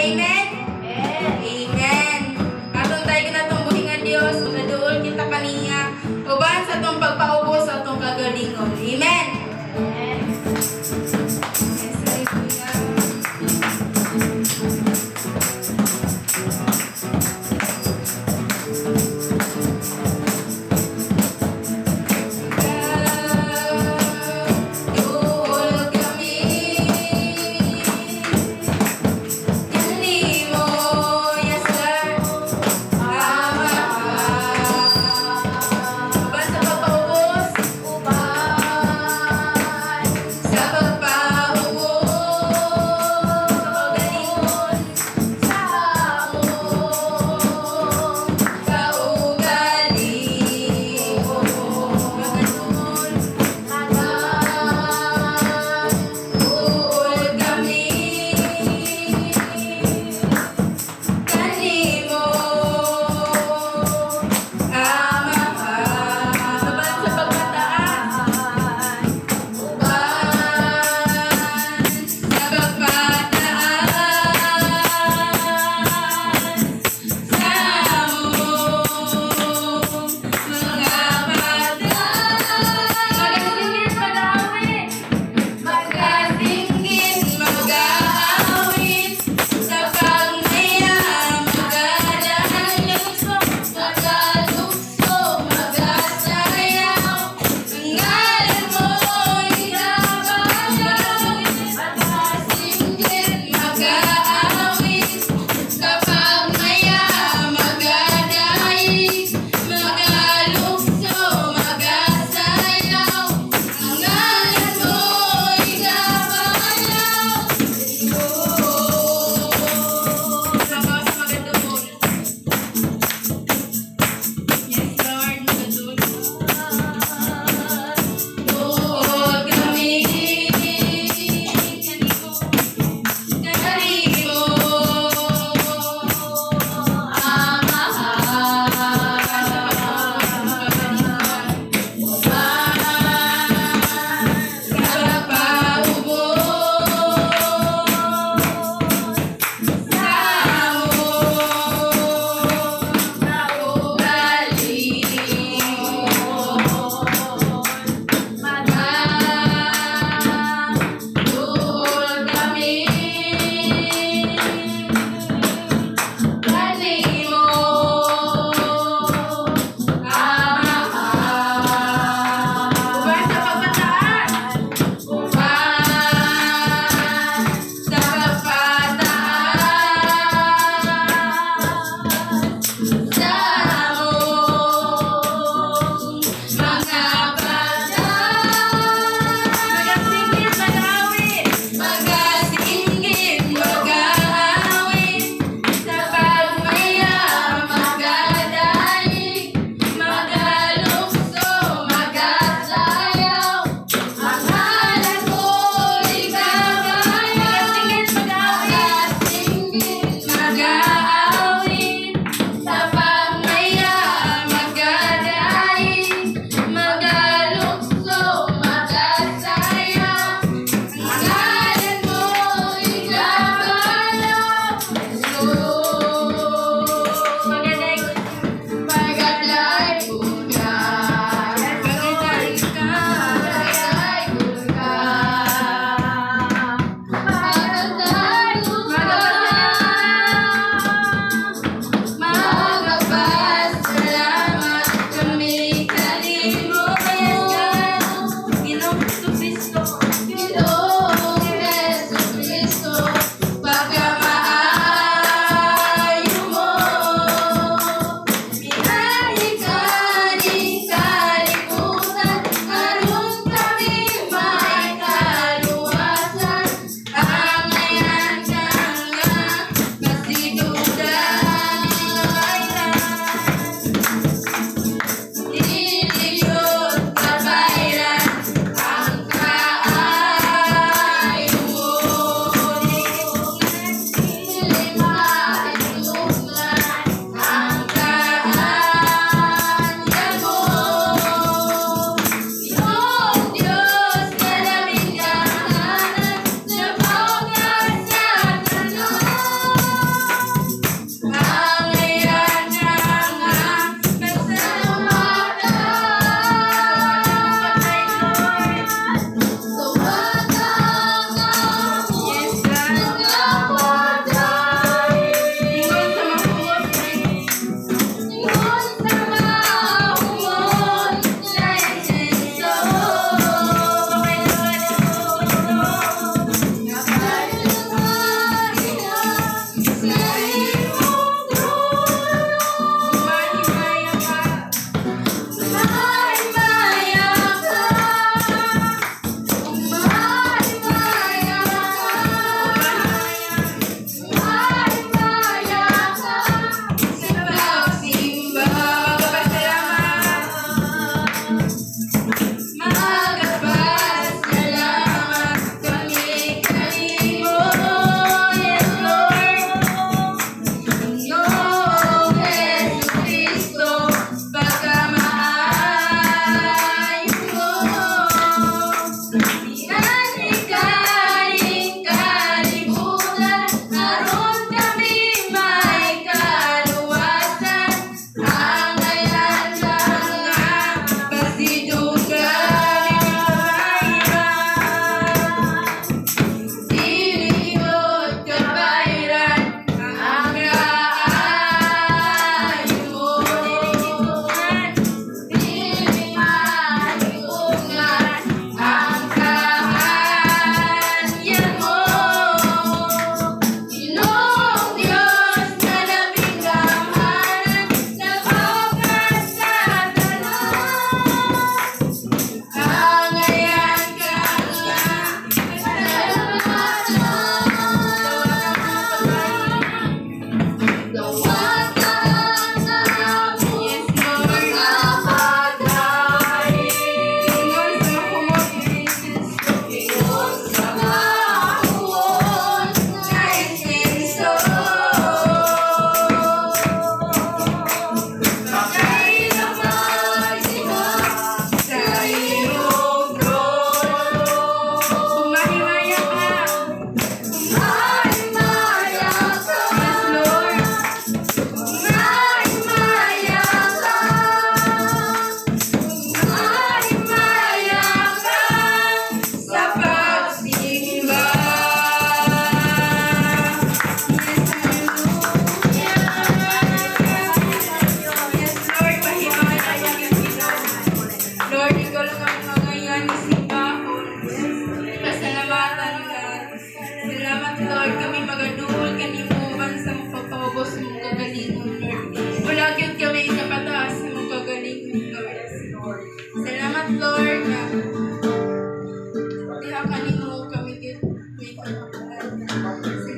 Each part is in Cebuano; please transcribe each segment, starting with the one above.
Amen? Amen. Atong tayo na atong buhi nga Dios, gaduol kita kaniya uban sa atong pagpaubos sa atong kagalingon. Amen. Yes, hallelujah. Duol kami.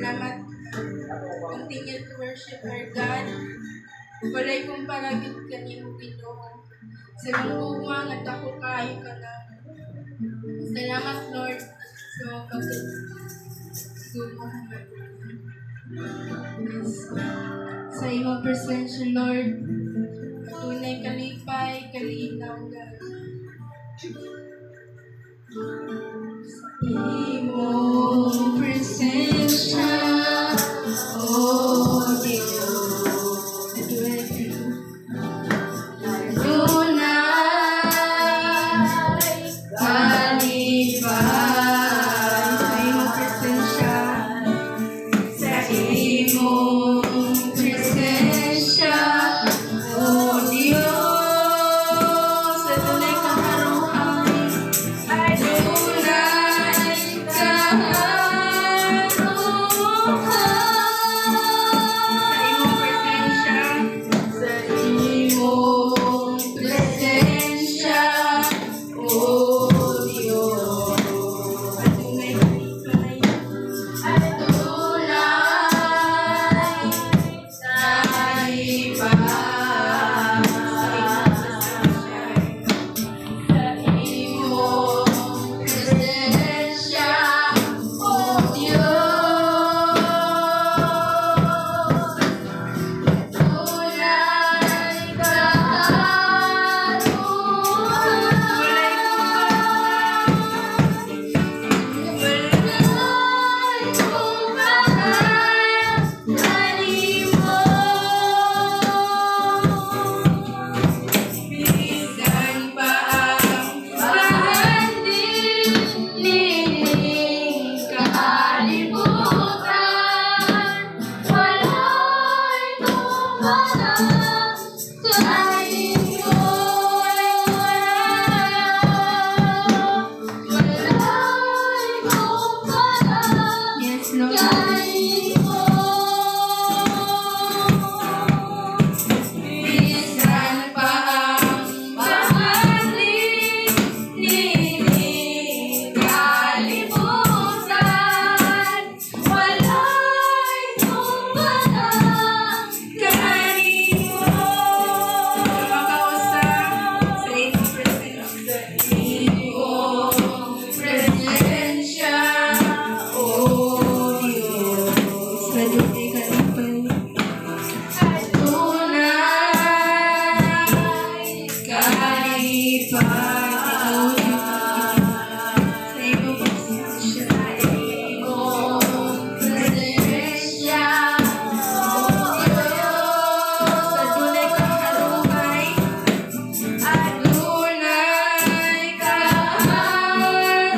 Salamat. Continue to worship our God. Walay kumpara gid kanimo, Ginoo. Sa imong gugma nga dako kaayo ka na. Salamat, Lord, sa pagkagugma. Yes. Sa imong presensya, Lord, tunay kalipay, kalinaw, God. Sa imong presensya, O Diyos, adunay adunay kalipay sa imong presensya. Sa imong presensya, O Diyos, adunay kaharuhay, adunay kaharuhay. Sa imong presensya, sa imong presensya, O Diyos, adunay kalipay, adunay kalipay sa imong presensya. Sa imong presensya, O Diyos, adunay kaharuhay. Walay walay kumpara kanimo. Bisan pa ang bahandil nining kalibutan, walay kumpara kanimo. Walay kumpara Yes, Lord. Kanimo. Bisan pa ang bahandil nining kalibutan, walay kumpara kanimo. Makausa sa imong presensya, sa imong presensya, O Diyos, adunay kalipay, adunay kalipay sa imong presensya, sa imong presensya, O Diyos, adunay kaharuhay, adunay kaharuhay.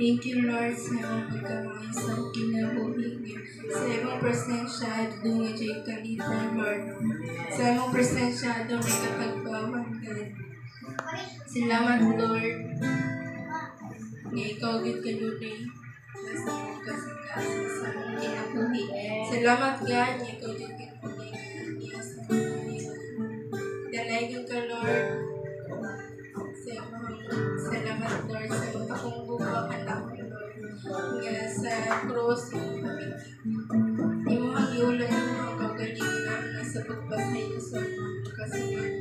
Thank you, Lord, sa imong pagkamaayo sa akong kinabuhi. Sa imong presensya, adunay jay kalipay, Lord. Sa imong presensya, adunay katagbawan, God. Salamat, Lord, nga ikaw gyud kanunay nasa imong kasing-kasing sa among kinabuhi. Salamat, God, nga ikaw gyud kanunay niya sa among. Dalaygon ka, Lord. Sa imong salamat, Lord, sa imong dakong gugma kanako, Lord. Nga sa cross, imong giulan imong kaugalingon nga sa pagpasaylo sa among kasalanan.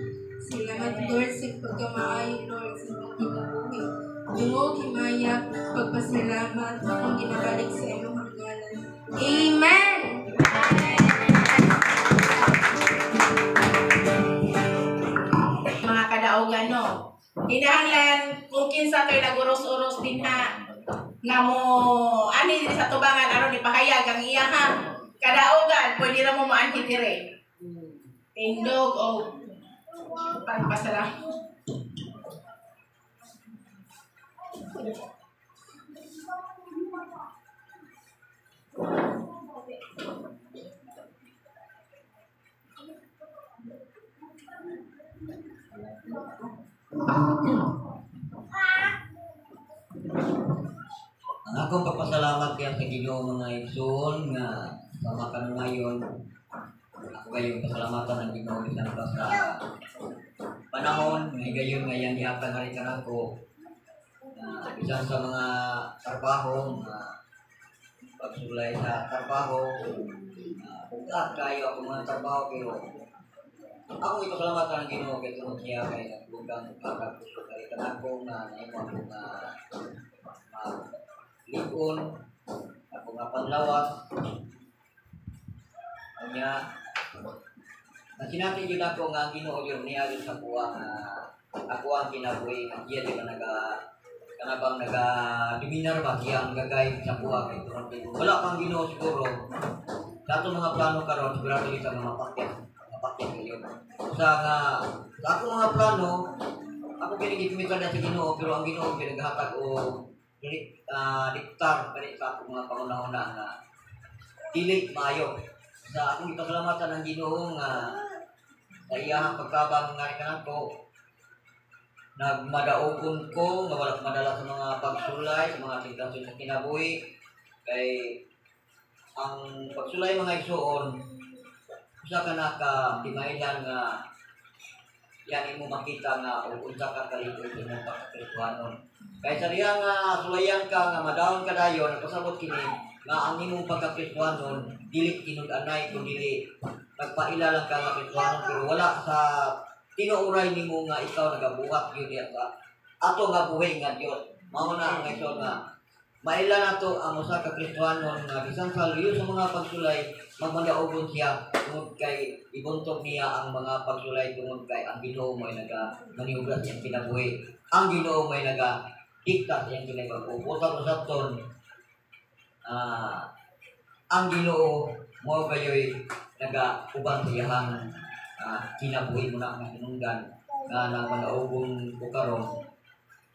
Salamat, Lord, sa pagkamaayo, Lord, sa imong kinabuhi. Dungog, himaya, pagpasalamat, akong ginabalik sa imong ngalan. Amen! Mga kadaugan, no. Kinahanglan kung kinsa to'y naguros-uros din ha nga mo ani diri sa tubangan aron ipahayag ang iyahang kadaugan, pwede ra mo moanhi dire. Tindog o pagpasalamat. Ang akong pagpasalamat kaya sa Ginoo, mga igsoon, nga sama kanunayon ako kayong pasalamatan ng Ginoo bisan pa sa panahon nga higayon nga iyang gihatag ari kanako na bisan sa mga trabaho nga pagsulay sa trabaho, bugat kayo ako mga trabaho, pero ako ipasalamatan ng Ginoo kay tungod niya kay nagbugang pagkakusog ari kanako nga nahimo ako nga lig-on ako nga panlawas. Unya nasinati gyud ako nga ang Ginoo gyud niya gyud sa kuha nga ako ang kinabuhi nga iya di ba naga kanabang naga dominar ba siya ang gagayud sa kuha kay tungod kay wala kang Ginoo siguro sa atong mga plano karon sigurado kita nga mapakyat kayo sa nga sa akong mga plano. Ako kini gikumitan sa Ginoo, pero ang Ginoo gyud naghatag og diktar kani sa akong mga panghuna-huna nga dili maayo. Sa akong ipasalamatan ang Ginoo nga sa iyahang pagtabang nga kanako nagmadaogon ko nga wala ko madala sa mga pagsulay, sa mga tentasyon sa kinabuhi, kay ang pagsulay, mga igsuon, usa ka na ka timahilan nga yan imo makita nga og unsa ka kalig-on sa imong pagkakristohanon. Kay sa diha nga sulayan ka nga madawon ka dayon, nagpasabot kini nga ang imong pagkakristohanon dili tinud-anay kun dili nagpaila lang ka nga Kristohanon, pero wala sa tinuuray nimo nga ikaw nagabuhat gyud diha sa ato nga buhi nga Dios. Mao na ang igsoon nga maila nato ang usa ka Kristohanon nga bisan sa luyo sa mga pagsulay magmadaogon siya tungod kay ibuntog niya ang mga pagsulay tungod kay ang Ginoo may naga maniobra sa iyang kinabuhi. Ang Ginoo may naga dikta sa iyang kinabuhi. Usab-usabton ang Ginoo mao gayoy naga uban sa iyahang kinabuhi mo na nga hinungdan nga nagmadaogon ko karon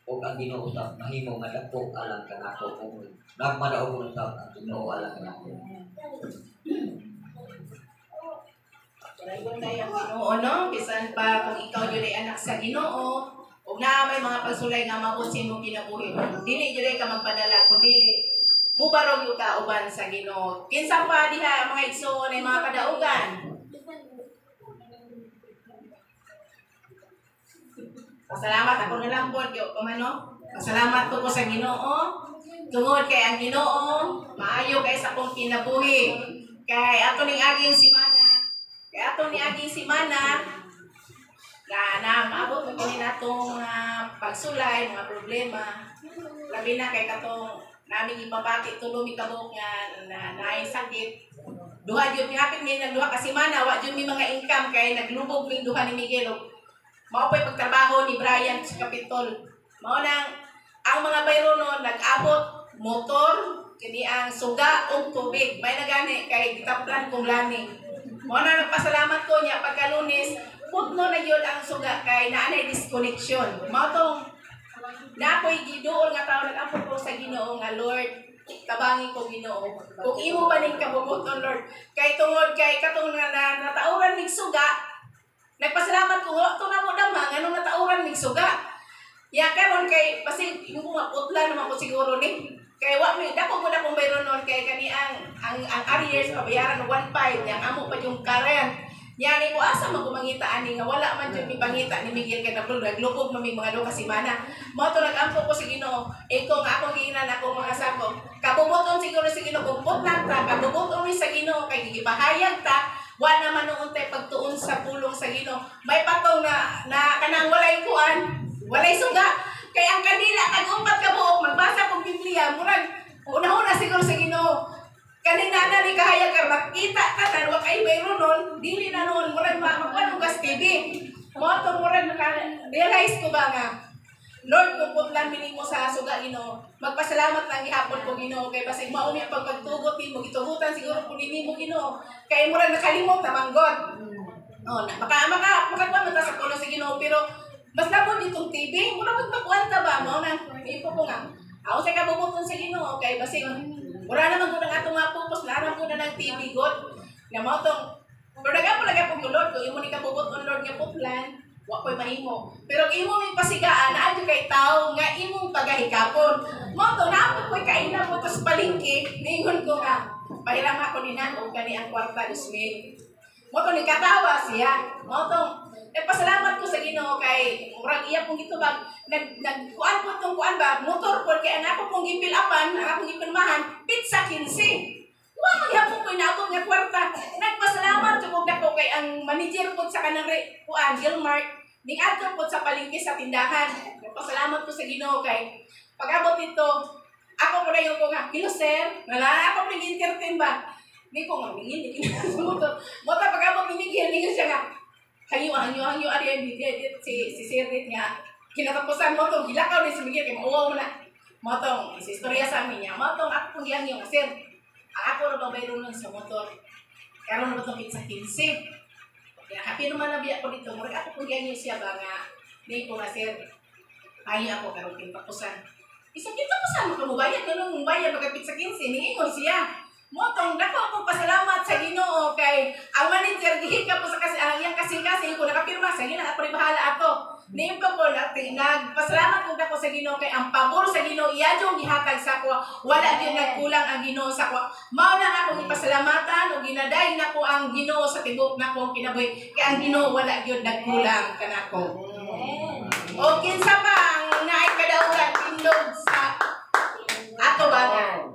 og ang Ginoo usab mahimo nga dako alang kanako kung nagmadaogon usab ang Ginoo alang kanako. Dalaygon tayo ang Ginoo, no? Bisan pa kung ikaw jud ay anak sa Ginoo ug naa may mga pagsulay nga maabot sa imong kinabuhi, dili jud ka magpadala kun dili mubarog gyud ka uban sa Ginoo. Kinsa pa diha mga igsoon ay mga kadaugan? Pasalamat ako na lang po, kumano? Pasalamat ko sa Ginoo tungod kay ang Ginoo maayo kay sa akong kinabuhi. Kay ato ning aging simana, kay ato ni aging simana na maabot mo kini natong mga pagsulay, mga problema. Labi na kay katong naming ipabati tulo mi kabuok nga na naay sakit. Duha gyud mi hapit mi nagduha ka semana, wa gyud mi mga income kay naglubog ming duha ni Miguel. Mao po'y pagtrabaho ni Brian sa Kapitol. Mao nang ang mga bayrono nag-abot motor kini ang suga ug tubig. May nagani kay gitaplan kong lani. Mao na nagpasalamat ko niya pagka Lunes, putno na gyud ang suga kay naanay disconnection. Mao tong Na ako'y giduol nga tao, nag-ampo ko sa Ginoo nga, "Lord, tabangi ko, Ginoo. Kung imo pa ning kabubuton, Lord." Kay tungod kay katong nga na, natauran mig suga, nagpasalamat ko nga to na mo dama nganong natauran mig suga. Ya karon kay basig yung nga putla naman ko siguro ni. Kay wa mi dako mo na kung bayron nun kay kani ang arrears pabayaran 1.5 nya amo pa yung current. Nya ni ko asa man ko mangita ani nga wala man jud mi pangita ni Miguel kay naglubog man mig mga 2 ka semana. Mao to nag-ampo ko sa Ginoo. Iko nga akong giingnan ako mga sako. Kabubuton siguro sa Ginoo kung putlan ta, kabubuton mi sa Ginoo kay gipahayag ta, wa naman noon tay pagtuon sa pulong sa Ginoo. May patong na na kanang walay kuan, walay suga. Kay ang kanila tag 4 ka buok magbasa kong Biblia, murag una-una siguro sa Ginoo. Kaning na ni kahayag ka makita tanan wa kay bayro nun, dili na noon murag makuan og gas TV. Mao to murag naka realize ko ba nga Lord, kung putlan mi nimo sa suga, Ginoo, magpasalamat lang gihapon ko, Ginoo, kay basig mao mi ang pagpagtugot nimo, gitugutan siguro po nimo, Ginoo. Kay murag nakalimot na manggod. Oh, na, maka maka makakuan man ta sa pulong sa Ginoo, pero mas labon ditong TV, murag magpakuan ta ba mao nang ipo ko nga. Ako sa kabubuton sa Ginoo kay basig wala naman ko ng atong mga pupos, na ko na ng TV god. Nga mao tong pero nagapo lagi po Lord, kung imo ni kabubuton, Lord, nga putlan, wa ko'y mahimo. Pero kung imo may pasigaan, naa jud kay tao nga imong pagahikapon. Mao to naapod ko'y kaina mo to sa palengke, niingon ko nga pahiram ako ni na og kani ang kwarta 2,000. Mao to ni katawa siya. Mao tong pasalamat ko sa Ginoo kay murag iya pong gitubag nag nag kuan po tong kuan ba motor po kay ang ako pong gipil-apan, ang akong gipirmahan pitsa 15. Wa man gyapon ko inaabot nga kwarta. Nagpasalamat jud ko dako kay ang manager po sa kanang kuan Gilmart ning adto po sa palengke sa tindahan. Nagpasalamat ko sa Ginoo kay pag-abot dito ako po na yung ko nga, "Hello sir," wala ako pong entertain ba. Di ko nga mingin, di sa motor. Mo ta pag-abot ni Miguel, ningon siya nga, "Hangyo, hangyo, hangyo, ari, di, di, di, si Sir dit nga, kinatapusan mo to, gilakaw ni si Miguel, kay mauwaw mo na." Mo tong, si istorya sa amin niya, mo tong ako pong gihangyo nga, "Sir, ang ako na babayro nun sa motor. Karon na ba itong pitsa 15? Kaya happy naman na biya ko dito, murag ako pong gihangyo siya ba nga, di ko nga, sir, ay ako karon kintapusan." Isa kintapusan mo ka mubayad, ganun mubayad magka pitsa 15, niingon siya. Mo tong dako ako pasalamat sa Ginoo kay ang manager gihika po sa kasi ang iyang kasing-kasing ko nakapirma sa ginoo ako rin bahala ato. Niim ko po natin nagpasalamat ko dako sa Ginoo kay ang pabor sa Ginoo iya jung gihatag sa ako, wala gyud nagkulang ang Ginoo sa ako. Mao na akong ipasalamatan ug ginaday nako ang Ginoo sa tibuok nakong kinabuhi kay ang Ginoo wala gyud nagkulang kanako. O kinsa pa ang naay kadaugan tindog sa ato ba nga?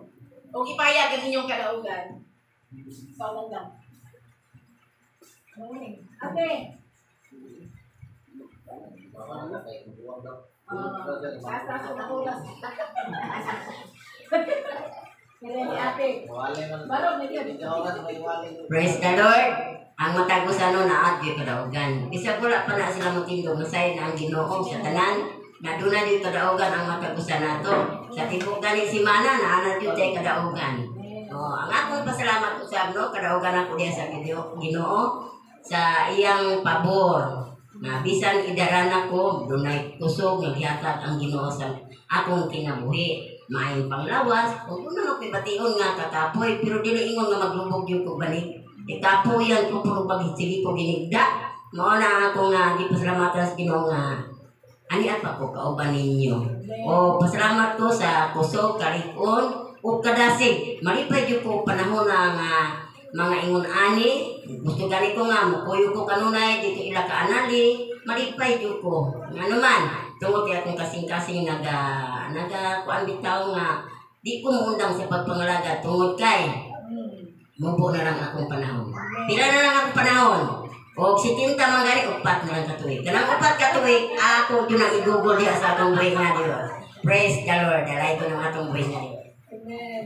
O ipayag ang inyong kadaugan. Ikaw lang. Ate. Praise the Lord. Ang matag usa no naa gyud kadaugan. Bisag wala pa na sila motindog, masayod na ang Ginoo sa tanan. Na doon na gyud kadaugan ang matag usa nato. Sa tibuok gani semana naa na gyud tay kadaugan. Oh, ang akong pasalamat usab no, kadaugan ako diha sa Ginoo sa iyang pabor. Na bisan idaran ako, dunay kusog nga gihatag ang Ginoo sa akong kinabuhi. Maayong panglawas, kung una mako'y bation nga kakapoy, pero dili ingon nga maglubog gyud ko balik. Ikapoyan ko puro pag sige ko ginigda. Mao na ako nga gipasalamatan sa Ginoo nga ani pa ko kauban ninyo. O pasalamat ko sa kusog, kalikon ug kadasig. Malipay gyud ko panahon na nga mga ingon ani, gusto gani ko nga mokuyo ko kanunay dito ila ka anali, malipay gyud ko. Ngano man tungod kay akong kasing-kasing naga naga kuan bitaw nga di ko muundang sa pagpangalaga tungod kay mubo na lang akong panahon. Pila na lang akong panahon. Og 70 man gani, 4 na lang ka tuig. Kanang 4 ka tuig, ako gyud ang i-google diha sa atong buhi nga Dios. Praise the Lord. Dalay ko ng atong buhi nga Dios. Amen.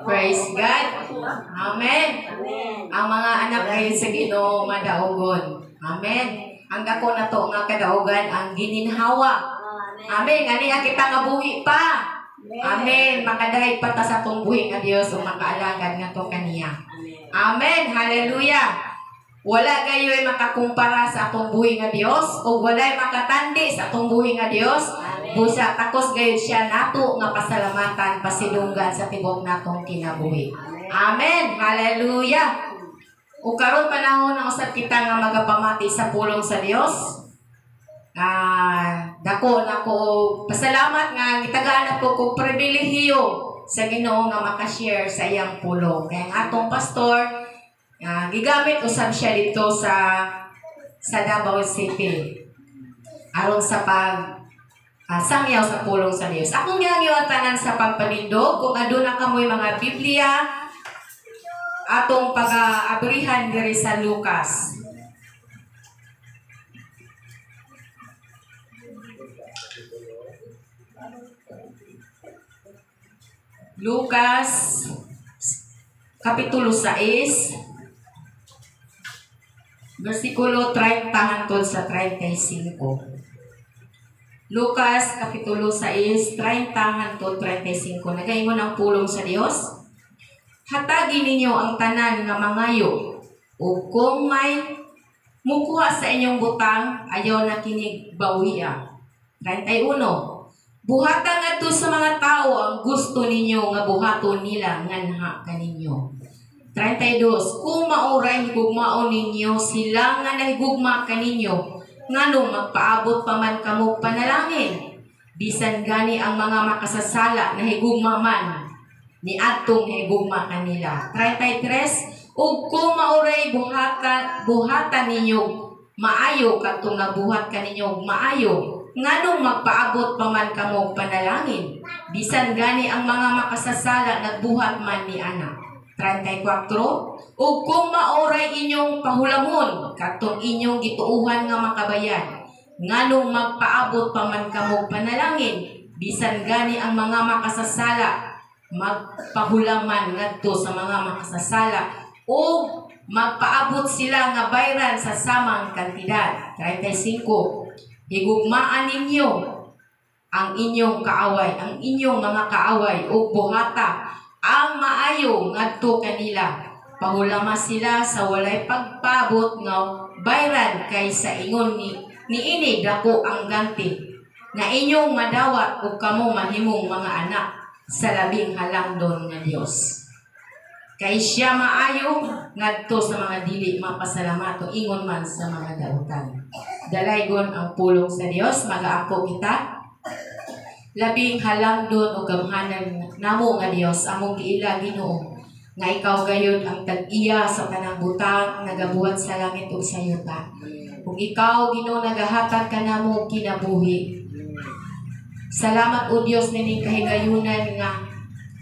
Praise God. Amen. Ang mga anak kayo sa Ginoo madaugon. Amen. Ang dako na to nga kadaugan ang gininhawa. Amen. Ani ang kita nga buhi pa. Amen. Makadahig pa ta sa atong buhi nga Dios ug makaalagad ngadto kaniya. Amen. Amen. Hallelujah. Wala gayoy makakumpara sa atong buhi nga Dios ug walay makatandi sa atong buhi nga Dios. Amen. Busa takos gayud siya nato nga pasalamatan pasidunggan sa tibok natong kinabuhi. Amen. Hallelujah. Ug karon panahon na usab kita nga magapamati sa pulong sa Dios. Dako na ko pasalamat nga gitagaan na po ko pribilehiyo sa Ginoo nga makashare sa iyang pulong. Kaya ang atong pastor gigamit usab siya dito sa Davao City aron sa pag sangyaw sa pulong sa Dios. Akong gihangyo tanan sa pagpanindog kung aduna kamoy mga Biblia atong pag-abrihan diri sa Lucas. Lucas Kapitulo 6 versikulo 30 hangtod sa 35. Lucas Kapitulo 6, 30 hangtod 35. Nagaingon ang pulong sa Dios. Hatagi ninyo ang tanan nga mangayo ug kung may mukuha sa inyong butang, ayaw na kinig bawiya. 31. Buhatan ngadto sa mga tao ang gusto ninyo nga buhaton nila nganha kaninyo. 32. Kung maoray higugmaon ninyo sila nga nahigugma kaninyo, nganong magpaabot pa man kamo panalangin? Bisan gani ang mga makasasala nahigugma man ni adtong nahigugma kanila. 33. Ug kung maoray buhatan ninyo maayo kadtong nabuhat kaninyo maayo, nganong magpaabot pa man kamo panalangin? Bisan gani ang mga makasasala nagbuhat man ni ana. 34. Ug kung maoray inyong pahulamon kadtong inyong gituohan nga makabayan, nganong magpaabot pa man kamo panalangin? Bisan gani ang mga makasasala magpahulaman ngadto sa mga makasasala o magpaabot sila nga bayran sa samang kantidad. 35. Higugmaan ninyo ang inyong kaaway, ang inyong mga kaaway ug buhata ang maayo ngadto kanila. Pahulama sila sa walay pagpaabot nga bayran kay sa ingon ni niini dako ang ganti nga inyong madawat ug kamo mahimong mga anak sa labing halangdon nga Dios. Kay siya maayo ngadto sa mga dili mapasalamato ingon man sa mga dautan. Dalaygon ang pulong sa Dios, magaampo kita. Labing halangdon o gamhanan namo nga Dios, among giila Ginoo nga ikaw gayud ang tag-iya sa tanang butang nagabuhat sa langit ug sa yuta. Ug ikaw Ginoo nagahatag kanamo kinabuhi. Salamat o Dios nining kahigayunan nga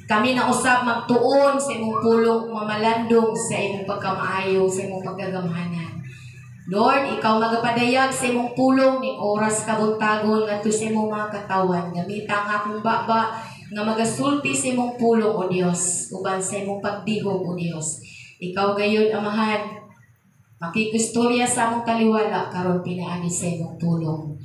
kami na usab magtuon sa imong pulong, mamalandong sa imong pagkamaayo, sa imong pagkagamhanan. Lord, ikaw magapadayag sa imong pulong ning oras kabuntagon ngadto sa imong mga katawan. Gamita ang akong baba nga magasulti sa imong pulong o Dios, uban sa imong pagdihog o Dios. Ikaw gayud Amahan, makikistorya sa among taliwala karon pinaagi sa imong pulong.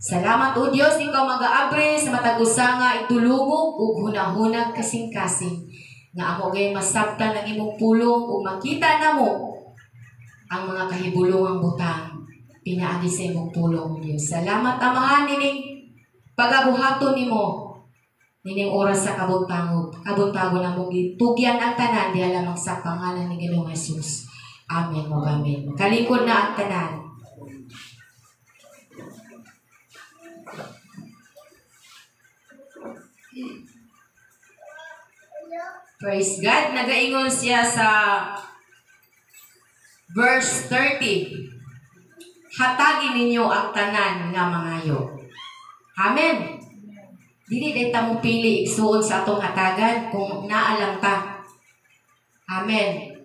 Salamat o Dios, ikaw mag-aabre sa matag usa nga itulungog ug hunahunag kasing-kasing nga amo gayud masabtan ang imong pulong ug makita namo ang mga kahibulongang butang pinaagi sa imong pulong, Dios. Salamat Amahan nining pagabuhaton nimo nining oras sa kabuntagon. Kabuntagon among gitugyan ang tanan diha lamang sa pangalan ni Ginoong Jesus. Amen ug amen. Kalingkod na ang tanan. Praise God. Nagaingon siya sa verse 30. Hatagi ninyo ang tanan nga mangayo. Amen. Dili day ta mo pili igsuon sa atong hatagan kung naalang ta. Amen.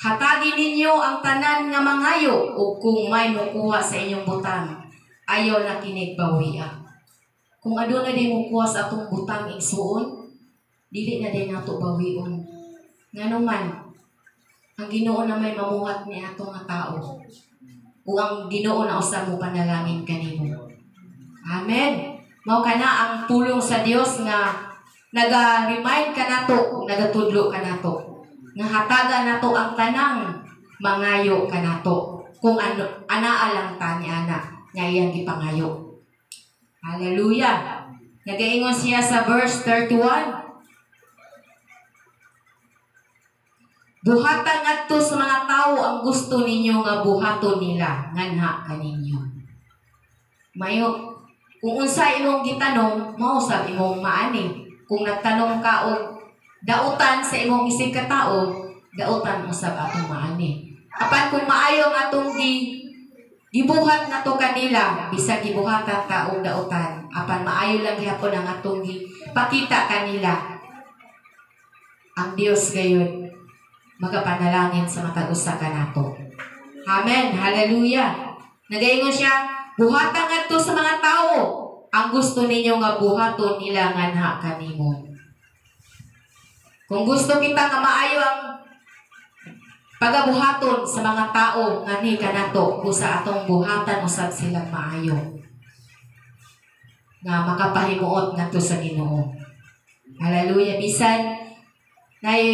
Hatagi ninyo ang tanan nga mangayo ug kung may mukuha sa inyong butang, ayaw na kinig bawia. Kung aduna day mukuha sa atong butang igsuon, dili na day nato bawion. Ngano man, ang Ginoo na may mamuhat ni ato nga tao. O ang Ginoo na usab mo panalangin kanimo. Amen. Mao kana ang pulong sa Dios nga naga-remind kanato, nagatudlo kanato. Nga hatagan nato ang tanang mangayo kanato kung ano anaa lang ta ni ana nga iyang gipangayo. Hallelujah. Nagaingon siya sa verse 31. Buhatan ngadto sa mga tawo ang gusto ninyo nga buhaton nila nganha kaninyo. Mayo kung unsa imong gitanom, mao sab imong maani. Kung nagtanom ka og dautan sa imong isig ka tawo, dautan usab atong maani. Apan kung maayo ang atong gibuhat nato kanila, bisag gibuhatan ta og dautan, apan maayo lang gihapon ang atong gipakita kanila. Ang Dios gayon magapanalangin sa matag usa kanato. Amen. Hallelujah. Nagaingon siya, buhatan ngadto sa mga tawo ang gusto ninyo nga buhaton nila nganha kanimo. Kung gusto kita nga maayo ang pagabuhaton sa mga tao ngani kanato, busa atong buhatan usab silang maayo nga makapahimuot ngadto sa Ginoo. Hallelujah. Bisan nay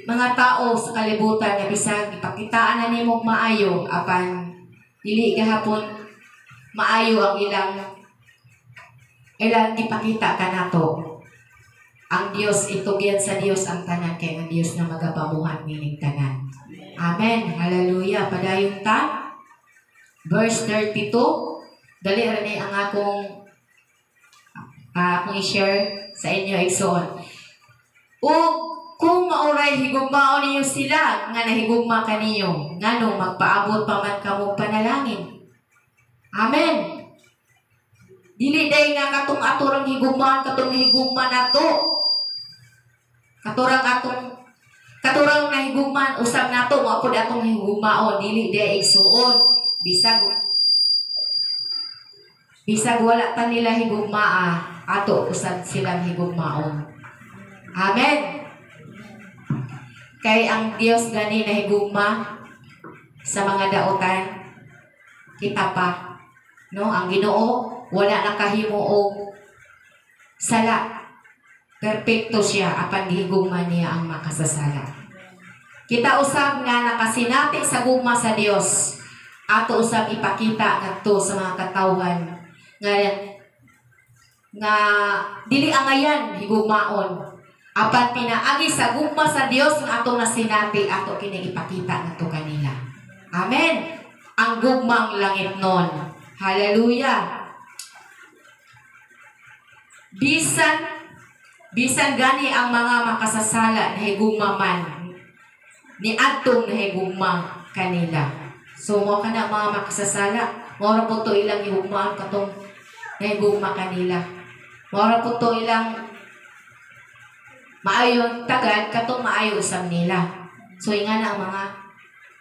mga tao sa kalibutan nga bisag ipakitaan na nimo maayo, apan dili gahapon maayo ang ilang ilang gipakita kanato. Ang Dios, itugyan sa Dios ang tanan, kay ang Dios na magapamuhat nining tanan. Amen. Hallelujah. Padayon ta. Verse 32. Dali ra ni ang akong i-share sa inyo, igsoon. Ug kung mauray higugmaon ninyo sila nga nahigugma kaninyo, nganong magpaabot pa man kamo panalangin. Amen. Dili day nga katong aturang higugmaan, katong higugma nato. Katurang atong katurang nahigugmaan usab nato mao pud atong higugmaon, dili day, igsuon. Bisag wala ta nila higugmaa, ato usab silang higugmaon. Amen. Kay ang Dios gani nahigugma sa mga daotan, kita pa, no? Ang Ginoo wala nakahimo og sala. Perpekto siya, apan gihigugma niya ang makasasala. Kita usab nga nakasinati sa gugma sa Dios, ato usab ipakita ngadto sa mga katawhan nga nga dili angayan higugmaon, apan pinaagi sa gugma sa Dios nga atong nasinati, ato kini ipakita ngadto kanila. Amen. Ang gugmang langit nun. Hallelujah. Bisan gani ang mga makasasala nahigugma man ni adtong nahigugma kanila. So mo kana mga makasasala, mao ra po to ilang higugmaan katong nahigugma kanila. Mao ra po to ilang maayo tagad katong maayo usab nila. So inga na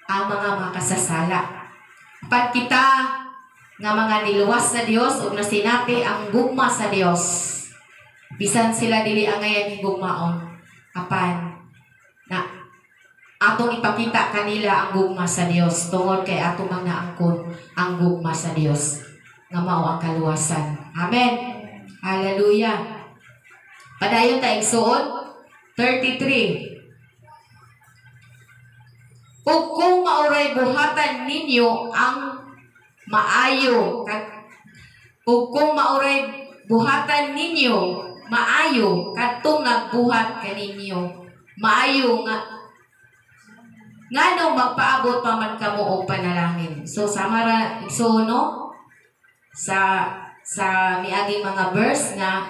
ang mga makasasala. Pag kita nga mga niluwas sa Dios ug nasinati ang gugma sa Dios, bisan sila dili angayan higugmaon, apan na atong ipakita kanila ang gugma sa Dios tungod kay atong mga naangkon ang gugma sa Dios nga mao ang kaluwasan. Amen. Hallelujah. Padayon ta, igsuon. 33. Ug kung mauray buhatan ninyo ang maayo ug kung mauray buhatan ninyo maayo kadtong nagbuhat kaninyo maayo, nga nganong magpaabot pa man kamo og panalangin? So sama ra so, no, sa miaging mga verse nga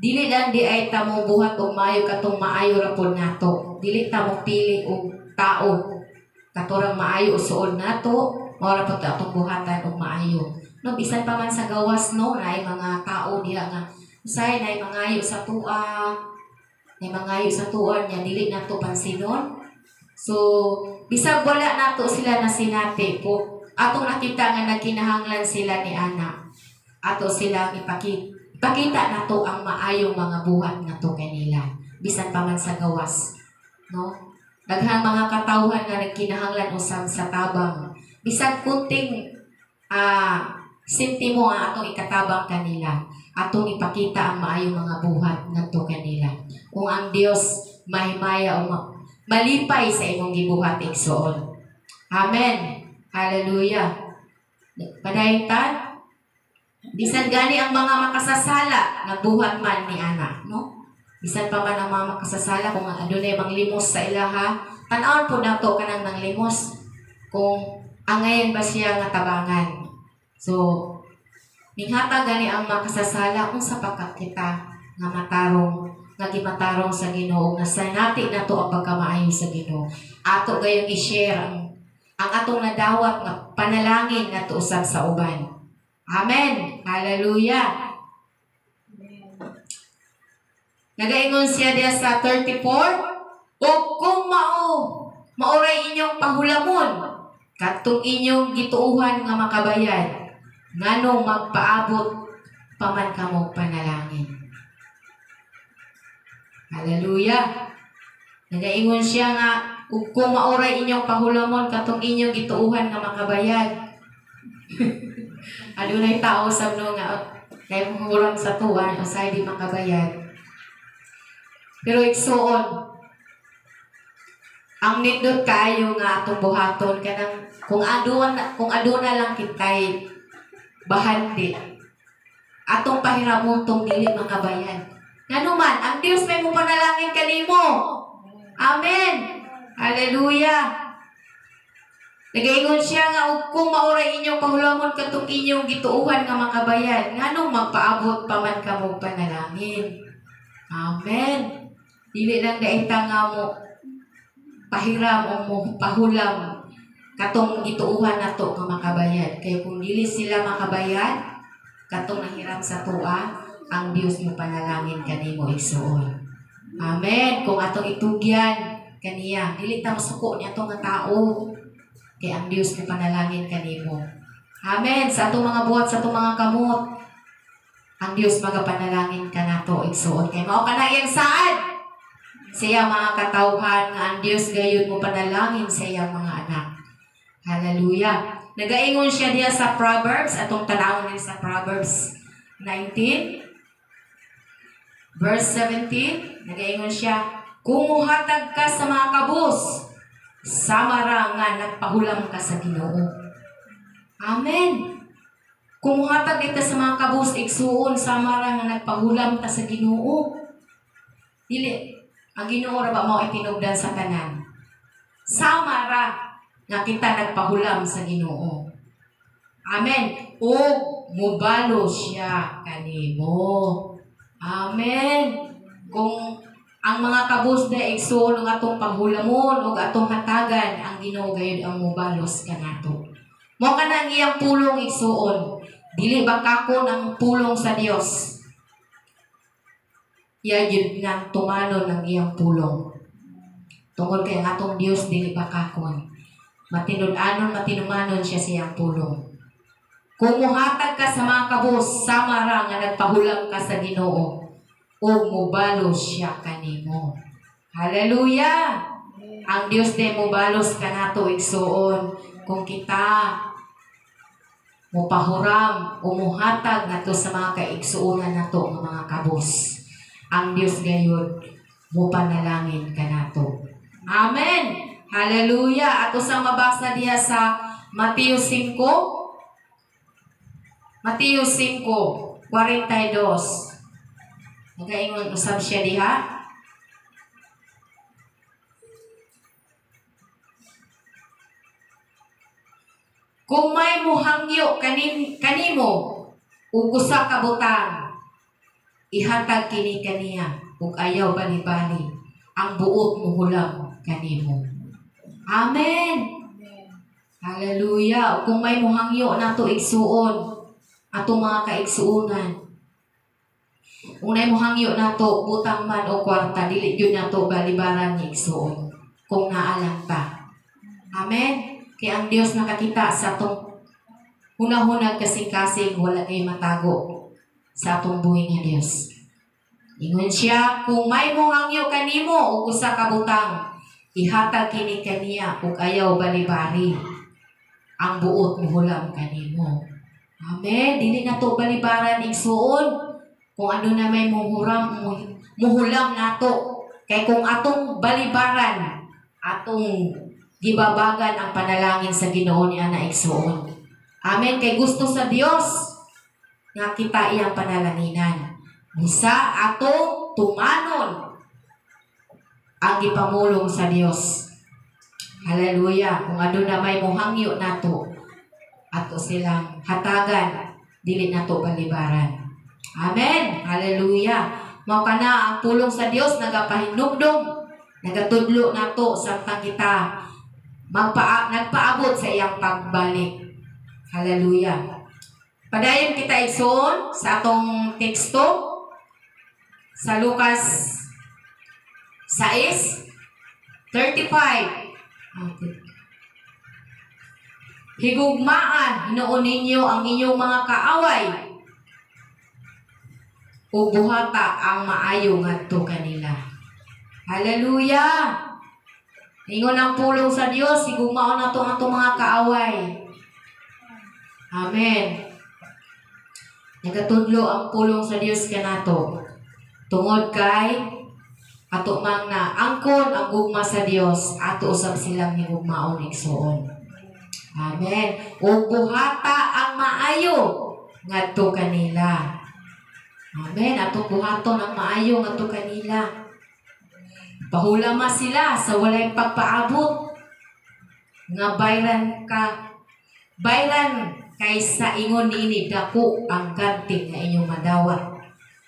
dili lang di ay ta mo buhat og maayo katong maayo ra pod nato. Dili ta mo pili og tao, katurang maayo usuon nato, mao ra pod atong buhatan og maayo, no? Bisan pa man sa gawas, no, naay mga tao diha nga usahay naay mangayo sa tua, naay mangayo sa tua niya, dili nato pansinon. So bisag wala nato sila na sinati po, atong nakita nga nagkinahanglan sila ni ana, ato silang ipakita nato ang maayong mga buhat nato kanila bisan pa man sa gawas, no? Daghang mga katawhan nga nagkinahanglan usab sa tabang, bisan kunting Sentimo ang atong ikatabang kanila, atong ipakita ang maayong mga buhat ngadto kanila. Kung ang Dios mahimaya o malipay sa imong gibuhat, igsoon. Amen. Hallelujah. Padayon ta. Bisan gani ang mga makasasala nagbuhat man ni ana, no? Bisan pa man ang mga makasasala kung adunay manglimos sa ilaha, tan-awon po nato kanang nanglimos kung angayan ba siya nga tabangan. So, ninghatag gani ang makasasala unsa pa ka kita nga matarong, nga gimatarong sa Ginoo, nga sanati nato ang pagkamaayo sa Ginoo. Ato gayong i-share ang atong nadawat nga panalangin nato usab sa uban. Amen. Hallelujah. Nagaingon siya diya sa 34, o kung maoray inyong pahulamon, katong inyong gituuhan nga makabayad, nganong magpaabot paman kamo panalangin. Hallelujah. Nagaingon siya nga, ug kung maoray inyong pahulamon, katong inyong gituuhan nga makabayad. Adunay tao sab no nga kay muhulam sa tuwan usay di makabayad. Pero igsuon, ang nindot kaayo nga atong buhaton kanang kung aduna lang kitay bahandi, atong pahiramon tong dili makabayad. Ngano man, ang Dios may mopanalangin kanimo. Amen. Hallelujah. Nagaingon siya nga og kung maoray inyong pahulamon katong inyong gituohan nga makabayad, nganong magpaabot pa man kamo panalangin. Amen. Dili lang daita nga mo pahiram o mo pahulam katong gituohan nato nga makabayad. Kay kung dili sila makabayad, katong nahiram sa tua, ang Dios mo panalangin kanimo igsuon. Amen. Kung atong itugyan kaniya, dili ta masuko ni atong nga tao. Kay ang Dios mo panalangin kanimo. Amen. Sa atong mga buhat, sa atong mga kamot, ang Dios magapanalangin kanato igsuon. Kay mao kana iyang saad sa iyang mga katawhan nga ang Dios gayud mo panalangin sa iyang mga anak. Hallelujah. Nagaingon siya diya sa Proverbs, atong tan-awon din sa Proverbs 19 verse 17, nagaingon siya, kung muhatag ka sa mga kabus, samara nga nagpahulam ka sa Ginoo. Amen. Kung muhatag kita sa mga kabus, igsuon, samara nga nagpahulam ta sa Ginoo. Dili, ang Ginoo ra ba mao itinugdan sa tanan? Samara nga kita nagpahulam sa Ginoo. Amen. O mubalo siya kanimo. Amen. Kung ang mga kabus na igsuon ng atong pahulamon o atong hatagan, ang Ginoo gayud ang mubalos kanato. Mao kana ang iyang pulong igsuon. Dili ba kakon ang pulong sa Dios? Iya gyud nang tumanon ang iyang pulong. Tungod kay ang atong Dios dili ba kakon. Matinud-anon, matinumanon siya sa iyang pulong. Kung muhatag ka sa mga kabus, samara nga nagpahulam ka sa Ginoo, o mubalos siya kanimo. Hallelujah! Ang Dios day mubalos kanato igsuon kung kita mupahuram o muhatag nato sa mga kaigsuonan nato nga mga kabus. Ang Dios gayud mupanalangin kanato. Amen. Hallelujah. Ato sang mabasa diha sa Mateo 5. Mateo 5:42. Nagaingon usab siya diha. Kung may muhangyo kanimo ug usa ka butang, ihatag kini kaniya ug ayaw bali-bali ang buot muhulam kanimo. Amen. Hallelujah. Kung may muhangyo nato igsuon, atong mga kaigsuonan, kung nay muhangyo nato butang man o kwarta, dili gyud nato balibaran ni igsuon kung naalang ta. Amen. Kay ang Dios nakakita sa atong hunahunag kasing-kasing, wala kay matago sa atong buhi nga Dios. Ingon siya, kung may muhangyo kanimo og usa ka butang, ihatag kini kaniya ug ayaw balibari ang buot muhulam kanimo. Amen. Dili nato balibaran, igsuon, kung ano na may muhuram, muhulam nato. Kay kung atong balibaran, atong gibabagan ang panalangin sa Ginoo ni ana, igsuon. Amen. Kay gusto sa Dios nga kita iyang panalanginan. Busa atong tumanon ang gipamulong sa Dios. Hallelujah. Kung aduna may muhangyo nato, ato silang hatagan, dili nato balibaran. Amen. Hallelujah. Mao kana ang pulong sa Dios nagapahinumdom, nagatudlo nato samtang kita nagpaabot sa iyang pagbalik. Hallelujah. Padayon kita, igsoon, sa atong teksto sa Lucas 6:35. Okay. Higugmaan hinuon ninyo ang inyong mga kaaway ug buhata ang maayo ngadto kanila. Hallelujah! Ingon ang pulong sa Dios, higugmaon nato ang atong mga kaaway. Amen. Nagatudlo ang pulong sa Dios kanato. Tungod kay ato mang na angkon ang gugma sa Dios, ato usab silang higugmaon, igsuon. Amen. Ug buhata ang maayo ngadto kanila. Amen. Atong buhaton ang maayo ngadto kanila. Pahulama sila sa walay pagpaabot nga bayran ka bayran kay sa ingon niini dako ang ganti nga inyong madawat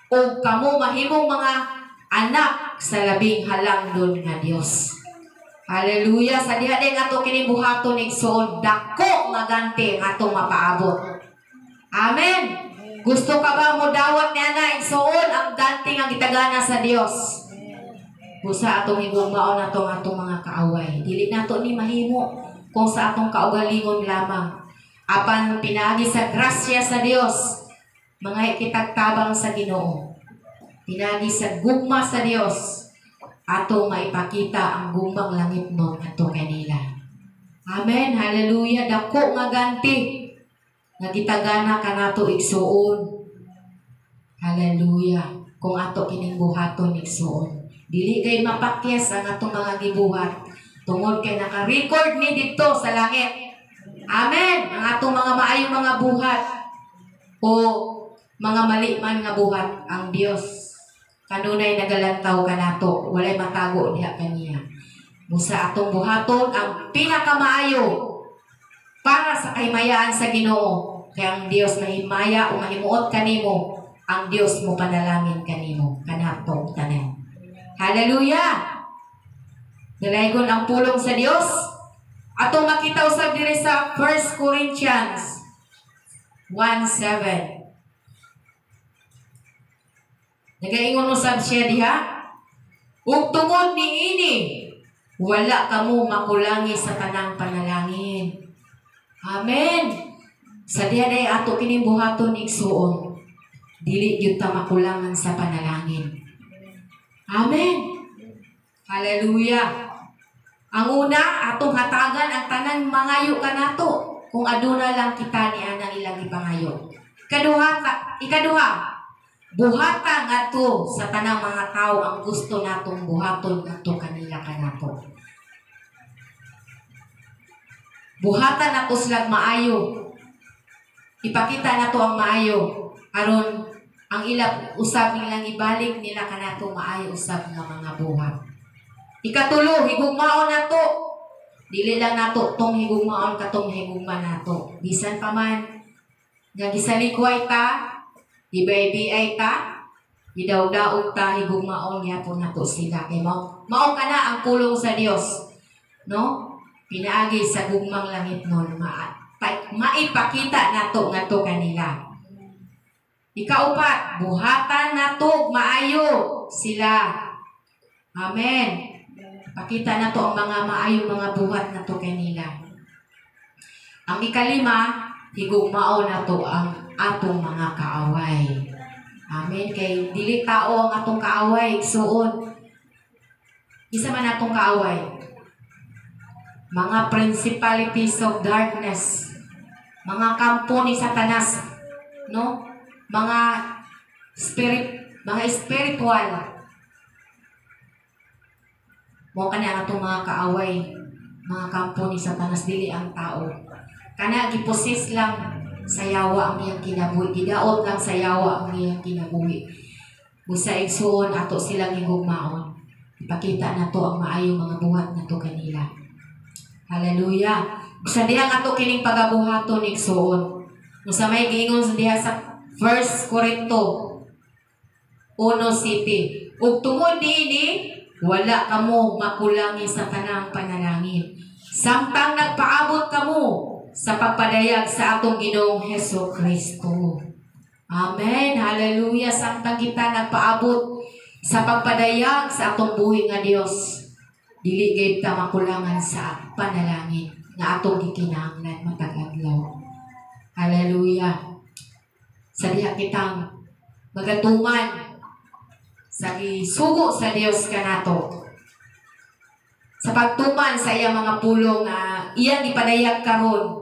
ug kamo mahimong mga anak sa Labing Halangdon nga Dios. Hallelujah. Sa diha din ato kini buhaton, igsoon, dako nga ganti ang atong mapaabot. Amen. Gusto ka ba mo dawat niya na, igsoon, ang ganti nga gitagana sa Dios? Busa atong higugmaon atong atong mga kaaway. Dili nato ni mahimo kung sa atong kaugalingon lamang. Apan pinaagi sa grasya sa Dios, mga kitag tabang sa Ginoo. Pinaagi sa gugma sa Dios, atong maipakita ang gugmang langitnon ngadto kanila. Amen. Hallelujah. Dako nga ganti nga gitagana kanato, igsuon. Hallelujah. Kung ato kining buhaton, igsuon. Dili kay mapakyas ang atong mga gibuhat tungod kay naka-record ni didto sa langit. Amen. Ang atong mga maayong mga buhat o mga mali man nga buhat, ang Dios kanunay nagalantaw kanato, walay matago diha kaniya. Busa atong buhaton ang pinakamaayo para sa kahimayaan sa Ginoo. Kay ang Dios mahimaya o mahimuot kanimo, ang Dios mo panalangin kanimo kanatong tanan. Hallelujah! Dalaygon ang pulong sa Dios. Atong makita usab diri sa 1 Corinthians 1:7. Nagaingon usab siya diha, "Ug tungod niini, wala kamo makulangi sa tanang panalangin." Amen. Sa diha day ato kining buhaton, igsuon, dili gyud ta makulangan sa panalangin. Amen. Hallelujah. Ang una, atong hatagan ang tanan mangayo kanato kung aduna lang kita ni anang ilang ipangayo. Ikaduha, buhata ngadto sa tanang mga tao ang gusto natong buhaton ngadto kanila kanato. Buhatan nato silang maayo. Ipakita nato ang maayo aron ang ila usab nilang ibalik nila kanato maayo usab nga mga buhat. Ikatulo, higugmaon nato. Dili lang nato tong higugmaon katong higugma nato. Bisan pa man nga gisalikway ta, gibay-biay ta, gidawdaog ta, higugmaon gyapon nato sila. Kay mao kana ang pulong sa Dios, no? Pinaagi sa gugmang langit nun, maipakita nato ngadto kanila. Ikaupat, buhatan nato maayo sila. Amen. Pakita nato ang mga maayong mga buhat nato kanila. Ang ikalima, higugmaon nato ang atong mga kaaway. Amen. Kay dili tao ang atong kaaway, igsuon. Isa man atong kaaway, mga principalities of darkness, Mga kampo ni Satanas, no? Mga spirit, mga spiritual. Mao kani ang atong mga kaaway, mga kampo ni Satanas, dili ang tao. Kana gipossess lang sa yawa ang iyang kinabuhi, gidaot lang sa yawa ang iyang kinabuhi. Busa, igsuon, ato silang higugmaon. Ipakita nato ang maayong mga buhat nato kanila. Hallelujah. Sa dihang ato kining pagabuhaton, igsuon. Sa may giingon sa diha sa 1 Corinto 1 City. Ug tungod niini, wala kamo makulangi sa tanang panalangin, samtang nagpaabot kamo sa pagpadayag sa atong Ginoong Heso Kristo. Amen. Hallelujah. Samtang kita nagpaabot sa pagpadayag sa atong buhi nga Dios, dili gayud ta makulangan sa panalangin nga atong gikinahanglan matag adlaw. Hallelujah. Sa diha kitang magatuman sa gisugo sa Dios kanato, sa pagtuman sa iyang mga pulong nga iyang gipadayag karon,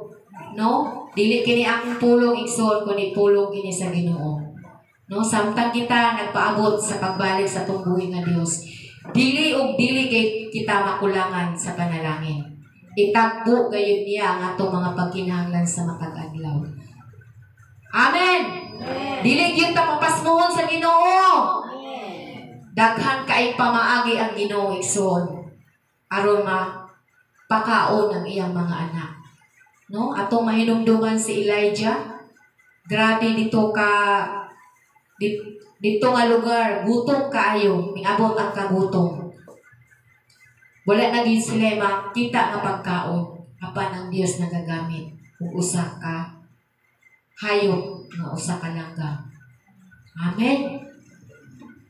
no? Dili kini akong pulong, igsoon, kundi pulong kini sa Ginoo, no? Samtang kita nagpaabot sa pagbalik sa atong buhi nga Dios, dili ug dili kay kita makulangan sa panalangin. Itagbo gayud niya ang atong mga pagkinahanglan sa matag adlaw. Amen. Dili gyud ta papasmuhon sa Ginoo. Daghan kay pamaagi ang Ginoo, igsoon, aron mapakaon ang iyang mga anak. No? Atong mahinumduman si Elijah. Grabe dito ka dito nga lugar, gutom kaayo, miabot ang kagutom. Wala na gid sila makita nga pagkaon, apan ang Dios nagagamit ug usa ka hayop nga usa ka langgam. Amen.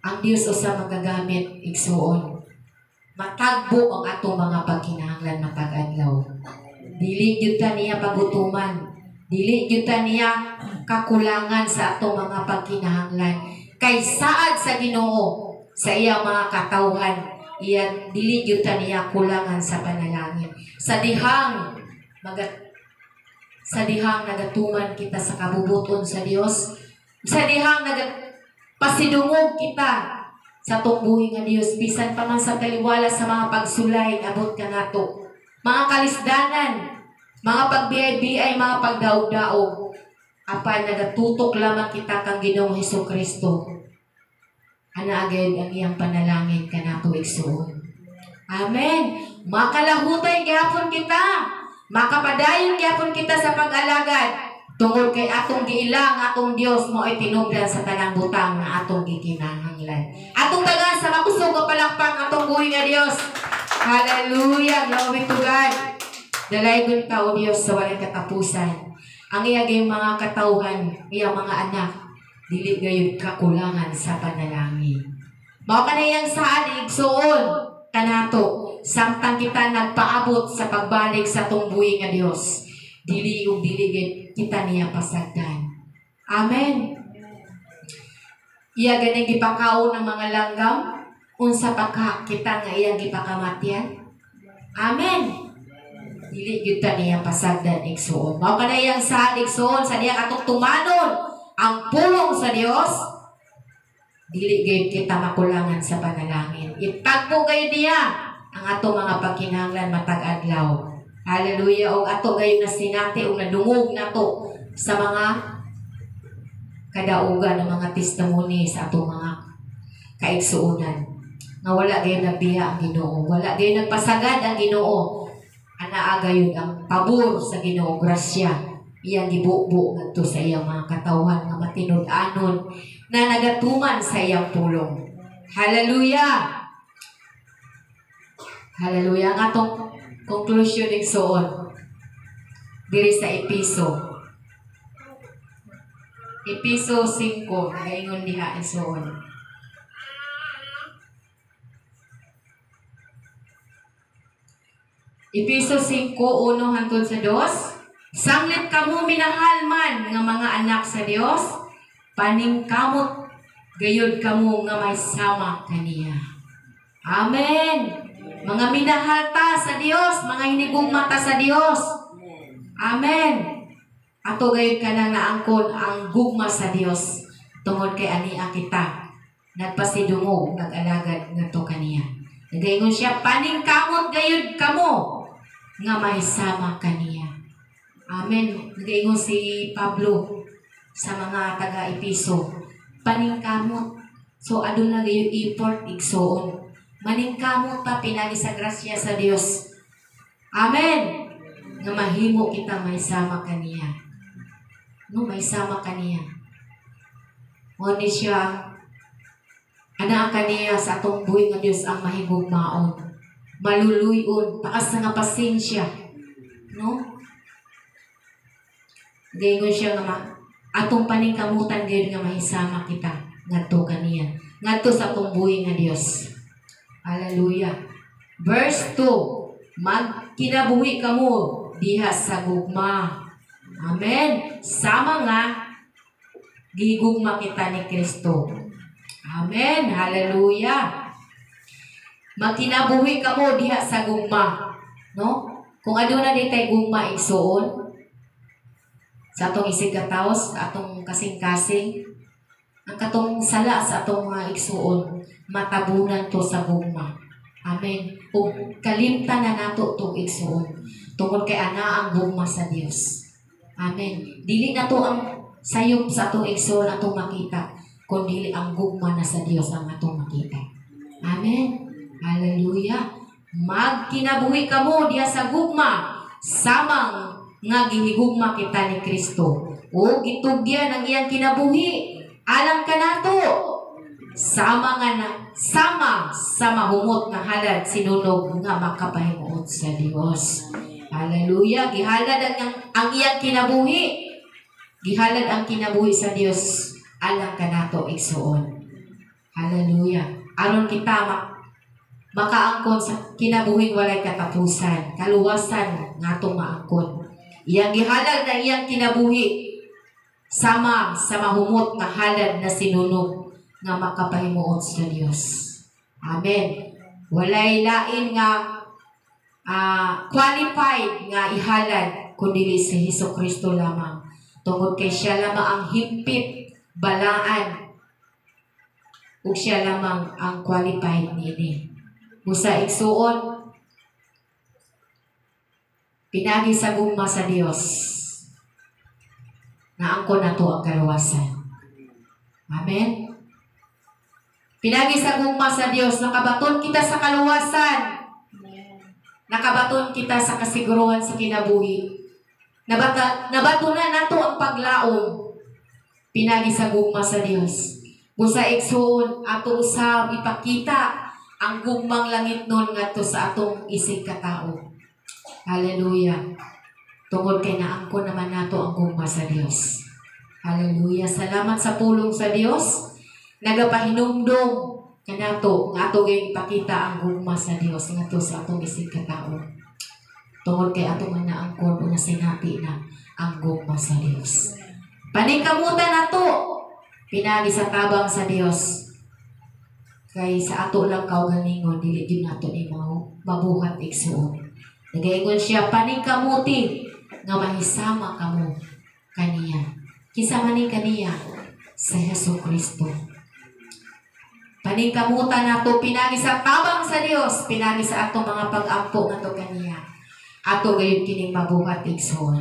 Ang Dios usa magagamit, igsuon. Matagbo ang atong mga pagkinahanglan matag adlaw. Dili gyud ta niya pagutuman. Dili gyud ta niya kakulangan sa atong mga pagkinahanglan. Kay saad sa Ginoo sa iyang mga katawhan, iya dili gyud ta niya kulangan sa panalangin. Sa dihang nagatuman kita sa kabubuton sa Dios, sa dihang nagapasidungog kita sa atong buhi nga Dios, bisan pa man sa taliwala sa mga pagsulay abot kanato, mga kalisdanan, mga pagbiyay-biyay, mga pagdaog-daog, apan nagatutok lamang kita kang Ginoong Hesus Kristo, ana agad ang iyang panalangin kanato, igsuon. Amen. Makalahutay gyapon kita, makapadayon gyapon kita sa pag-alagad tungod kay atong giila ang atong Dios mao'y tinubdan sa tanang butang nga atong gikinahanglan. Atong tagaan sa makusog nga palakpak atong buhi nga Dios. Hallelujah. Glory to God. Dalaygon ka, O Dios, sa walay katapusan. Ang iya gayong mga katawhan, iyang mga anak, dili gayud kakulangan sa panalangin. Mao kana iyang saad, igsuon, kanato samtang kita nagpaabot sa pagbalik sa atong buhi nga Dios. Dili ug dili gid kita niya pasagdan. Amen. Iya ganing gipakaon ng mga langgam, unsa pa ka kita nga iyang gipakamatyan? Amen. Dili gyud ta niya pasagdan, igsuon. Mao kana iyang saad, igsuon, sa dihang atong tumanon ang pulong sa Dios, dili gayud kita makulangan sa panalangin. Itagbo gayud niya ang atong mga pagkinahanglan matag adlaw. Hallelujah. Og ato gayud na sinati og nadungog nato sa mga kadaugan ng mga testimony sa atong mga kaigsuonan nga wala gayud nagbiya ang Ginoo, wala gayud nagpasagad ang Ginoo. Anaa gayud ang pabor sa Ginoo, grasya iyang gibubo ngadto sa iyang mga katawhan nga matinud-anon na nagatuman sa iyang pulong. Hallelujah. Hallelujah. Ang atong conclusion, igsuon, diri sa Episo. Episo 5, nagaingon diha, igsuon. Episo 5, 1 hangtod sa 2. Sanglit kamo minahal man nga mga anak sa Dios, paningkamot gayud kamo nga may sama kaniya. Amen. Mga minahal ta sa Dios, mga hinigugma ta sa Dios. Amen. Ato gayud kanang naangkon ang gugma sa Dios tungod kay ania kita nagpasidungog, nag-alagad ngadto kaniya. Nagaingon siya, paningkamot gayud kamo nga mahisama kaniya. Amen. Nagaingon si Pablo sa mga taga-Episo, paningkamot. So aduna gayud effort, igsuon. Maningkamot ta pinagi sa grasya sa Dios. Amen. Nga mahimo kita mahisama kaniya. No, mahisama kaniya. Mo ni siya anaa kaniya sa atong buhi nga Dios ang mahigugmaon. Maluluyon, taas nga pasensya. No? Gayon siya nga atong paningkamutan gayud nga mahisama kita ngadto kaniya. Ngadto sa atong buhi nga Dios. Hallelujah. Verse 2, magkinabuhi kamo diha sa gugma. Amen. Sama nga gigugma kita ni Kristo. Amen. Hallelujah. Magkinabuhi kamo diha sa gugma. No? Kung aduna di tay gugma, igsuon, sa atong isig kataos, sa atong kasing-kasing, ang katong sala sa atong mga igsuon, matabunan to sa gugma. Amen. Ug kalimtan na nato tong igsuon tungod kay ana ang gugma sa Dios. Amen. Dili na to ang sayop sa atong igsuon atong makita, kundi ang gugma na sa Dios ang atong makita. Amen. Hallelujah. Magkinabuhi kamo diha sa gugma samang nga gihigugma kita ni Kristo. O gitugyan ang iyang kinabuhi alang kanato. Sama nga na, sama sa mahumot nga halad sinunog nga makapahimuot sa Dios. Hallelujah. Gihalad ang iyang kinabuhi. Gihalad ang kinabuhi sa Dios alang kanato, igsuon. Hallelujah. Aron kita makaangkon sa kinabuhing walay katapusan, kaluwasan nga atong maangkon. Iyang gihalad na iyang kinabuhi sama sa mahumot nga halad na sinunog nga makapahimuot sa Dios. Amen. Walay lain nga qualified nga ihalad kundi si Hesus Kristo lamang. Tungod kay siya lamang ang himpit balaan ug siya lamang ang qualified niini. Busa, igsuon, pinagi sa gugma sa Dios, naangkon nato ang kaluwasan. Amen. Pinagi sa gugma sa Dios, nakabaton kita sa kaluwasan. Nakabaton kita sa kasiguruhan sa kinabuhi. Nabatunan nato ang paglaom. Pinagi sa gugma sa Dios. Busa, igsuon, ato usab ipakita ang gugmang langit nun ngadto sa atong isig katao. Hallelujah. Tungod kay naangkon naman nato ang gugma sa Dios. Hallelujah. Salamat sa pulong sa Dios. Nagapahinumdom kanato nga ato gyud ipakita ang gugma sa Dios ngadto sa atong isig katao. Tungod kay ato man naangkon o nasinati na ang gugma sa Dios. Paningkamutan nato pinagi sa tabang sa Dios. Kay sa ato lang kaugalingon, dili gyud nato ni mabuhat, igsuon. Nagaingon siya, paningkamuti nga mahisama kamo kaniya. Kinsa man ni kaniya? Sa Hesus Kristo. Paningkamutan nato pinagi sa tabang sa Dios, pinagi sa atong mga pag-ampo ngadto kaniya. Ato gayud kining mabuhat, igsoon.